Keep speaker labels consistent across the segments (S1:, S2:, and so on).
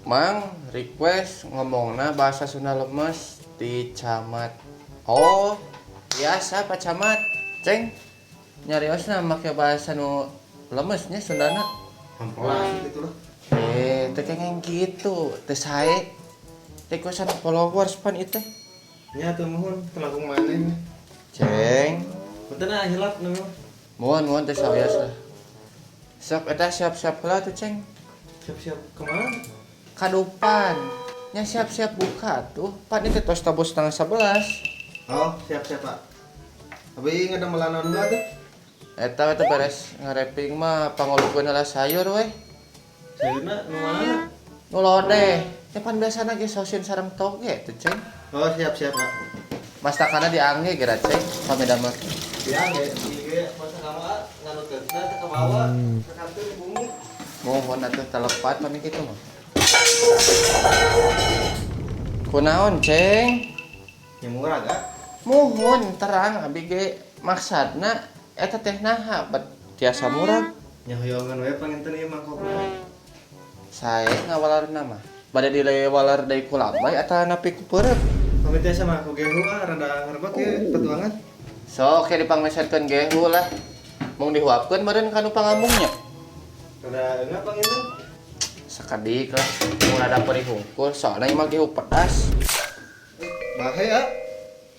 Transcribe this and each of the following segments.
S1: Mang request ngomongna bahasa Sunda lemes di camat. Oh, biasa Pak Camat. Ceng, nyariosna make bahasa nu lemesnya Sundana.
S2: Hamplas gitu lah.
S1: Eh, teu kengeng kitu, teu sae. Requestan followers pan ieu teh.
S2: Nya tuh muhun telangkung maneh.
S1: Ceng,
S2: Punten ah hilap nu.
S1: Mohon mohon teu sawios lah. Sok eta siap-siap heula tuh, Ceng.
S2: Siap-siap kemana?
S1: Kadupan. Nya siap-siap buka tuh. Pan itu tos tabuh 10.30.
S2: Oh, siap-siap, Pak. Tapi ngadamelan naon heula tuh?
S1: Eta we teh beres ngareping mah pangolukeun heula sayur weh.
S2: Sayurna nu mana?
S1: Nu lodeh. Ya pan biasana ge sosin sareng toge tuh, Ceng.
S2: Oh, siap-siap, Pak.
S1: Mastakanna diangge geura, Ceng, pami damel.
S2: Ya, ge ieu masa kamu nganutkeun teh ka bawah ke kantor di bumi.
S1: Mohon atuh telepat pami kitu mah. Kunaon, Ceng?
S2: Ya murah gak?
S1: Muhun terang abi ge maksudna eta teh naha bet tiasa murah.
S2: Nya hoyongan we panginten ieu mangkokna.
S1: Sae ngawalarna mah. Bade dilewalar deui ku lambay atawa napi ku peureub.
S2: Pamit ya sama aku gehu ah rada ngerebot ya petuangan.
S1: Sok ke dipangmeserkeun gehu lah. Mung dihuapkeun meureun ka nu pangambungnya.
S2: Rada enggak panginten?
S1: Sakedik lah. Mun rada perih hungkul soalna ieu mah gehu pedas.
S2: Bahe ah.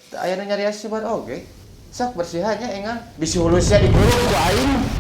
S1: Teu aya nu nyarios sieun oge. Sok bersihannya engal. Bisi hulusnya digulung ku aing.